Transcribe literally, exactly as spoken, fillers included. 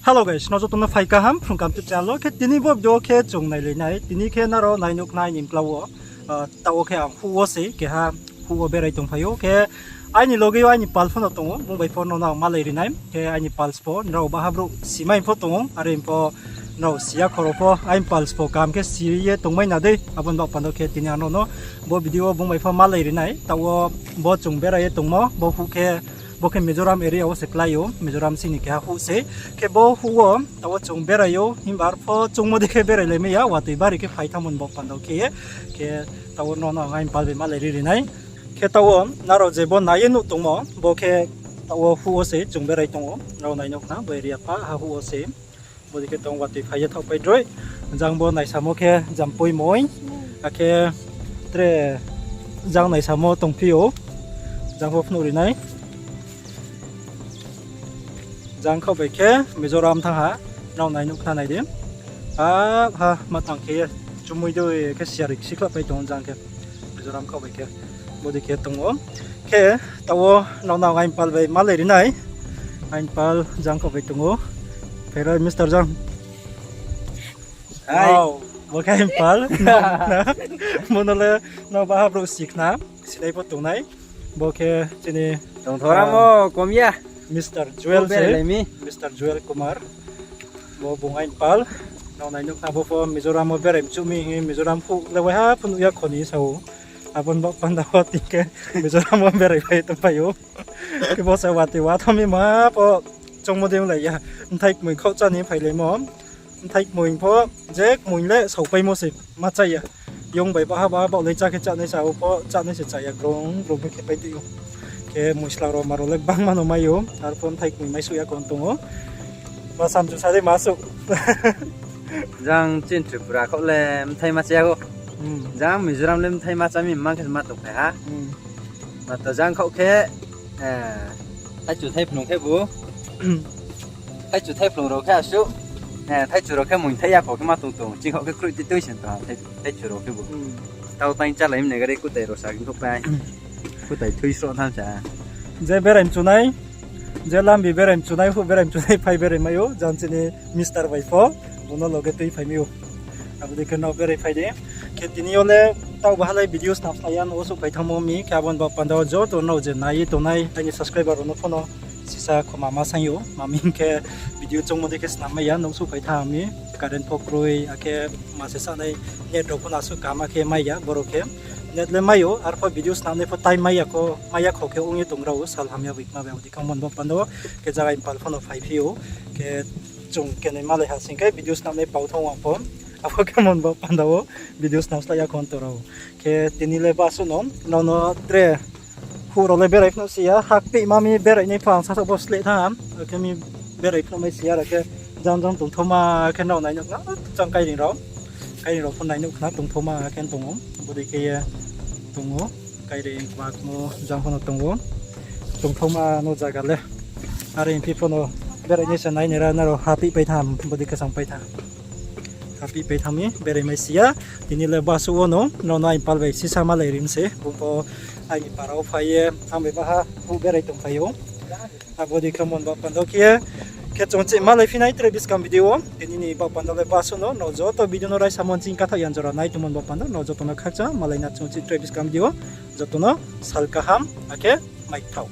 Hello guys, nrao joto no phai kaham Phrung Kaham YouTube channel wo. Khe tini bo video khe chung nailai nai. Tini khe nrao nai nuh khna aini mkla wo, taoh wo khe ang huh wo se keha huh wo berai tongphai ou. Khe aini loge yo aini pal pho no tong ou, bung bai pho nrao no ang malai ri nai. Khe aini pal pho nrao baha brouh simai pho tong ou, are pho nrao si ya khoro pho aini pal pho kaham khe si ye tongmai na dei. Abo ni baoh panda khe tini ang nrao no bo video wo bung bai pho malai ri nai. Taoh wo bo chung berai ye tongmo bo huh khe, bo khe Mizoram area wo se klái ou, Mizoram sing ni keha huh se. Khe bo huh wo taoh wo chung berai ou, himba arpho choungmo dei khe berai lai mai ya, watoi bari khe phai thanngmo ni baoh panda khe ye. Khe taoh wo nrao no ang aini pal bai malai ri ri nai. Khe taoh wo nrao je bo nai ye nuh tongmo bo khe taoh wo huh wo se chung berai tong ou, nrao nai nuh khna bo area pha ha huh wo se. Bodei khe tong watoi phai ye thaohpai droi. Jang bo naisamo khe jampoi moi. Akhe tre jang naisamo tongphi ou. Jang pho phnuh ri nai. Jang khaoh bai khe Mizoram thanng ha. Nrao nai nuh khna nai di. Ha, ha, ma tang khe ye chumui dei khe siari sikhla pai tong ou jang khe. Mizoram khaoh bai khe. Bodei khe tong ou. Khe taoh wo nrao no ang aini pal bai malai ri nai. Aini pal jang khaoh bai tong ou. Phai ri Mister Jang. Bo khe aini pal. Bo no le nrao baha brouh si khna, sinai pho tong nai. Bo khe chini tongthoramo kom ya. Mister Joel se, Mister Joel Kumar. Bo bung aini pal. Nrao nai nuh khna bo pho Mizoram wo berai mchuh mi hing ye Mizoram phuh le waiha pho nuh ya kho ni sa ou. Abo ni baoh panda wo tini khe Mizoram wo berai phai tongphai ou. Khe bo se watoi wa thanng mi ma pho choungmo dei onglai ya. Mthai kmoi khaoh chá ni phailaimo. Mthai kmoi pho je kmoi le saopaimo se ma chá ya. Yong bai baha baha baoh le chá khe chánai sa ou pho chánai se chá ya, grong grong khe khepai tui ou. Khe moisla rao ma rao le gbangma no mai ou, arpho mthai kmoi maisuh ya kho tong ou. Ma samchu sa dei ma suh. Jang chini Tripura khaoh le mthai ma chá ya ou. Jang Mizoram le mthai ma chá mi mang khe ma tongphai ha. Mato jang khaoh khe, thaichu thaiphlung khebu, thaichu thaiphlung rao khe asuh, thaichu rao khe moing thai ya kho khe ma tong tong, ching khaoh khe kroih tui tui se tong, thaichu rao khebu. Tau tang chálai mne gari kutai rao sa khe khaoh pai. Kutai thui sroh tham sa. Je berai mchunai, je lambi berai mchunai, huh berai mchunai, phai berai mai ou, jang chini Mister bai pho, bung no loge tui phai mi ou. Abo dei khe nrao berai phai di. Khe tini yo le taoh baha le video snam slái ya, nouh wo souhphai thanngmo mi, khe abo ni baoh panda wo joto nrao je nai ye tongnai aini subscriber rao no pho no sisa khoma ma saing ou, ma mi hing khe video choungmo dei khe snam mai ya, nouh souhphai thanng mi, current pho kroi, akhe ma se sanai net rao pho no asuh kaham khe mai ya, boro khe net le mai ou, arpho video snamnai pho time mai ya kho, mai ya kho khe ong ye tong rao, sal hamya bai kma bai, abo dei khe abo ni baoh panda wo khe jaga aini pal pho no phaiphi ou, khe chung kenoi malai ha sing khe video snamnai pau thanng ang pho. Abo khe abo ni baoh panda wo video snam slái ya kho tong rao. Khe tini le basuh no, nrao no tre huh rao le berai phnuh si ya, hakpeh ma mi berai nai pho ang sasaoh pho sleh thanng ha. Akhe mi berai phnuh mai si ya, are khe jang jang tongthaoma khe nrao nai nuh khna, jang kairing rao. Kairing rao pho nai nuh khna tongthaoma khe tong ou. Bodei khe ye tong ou. Kairing kma kmo jang pho no tong ou. Tongthaoma no zaga le. Are phi pho no berai nai se nai nai ra nrao hapihpai thanng, bodei khe sangpai thanng. Hapihpai thanng mi berai mai si ya. Tini le basuh wo no, nrao no aini pal bai sisa malai ri mi se. Bung pho aini para wo phai ye, ang bai baha huh berai tongphai ou. Abo dei khe abo ni baoh panda wo khe ye, khe chung chih malai phi nai tre buskang video wo. Tini ni baoh panda le basuh no, nrao joto video no raisa mo ching kathaoh yan jora nai tongmo ni baoh panda, nrao joto no khakchang malai na chung chih tre buskang video wo. Joto no sal kaham, akhe maithaoh.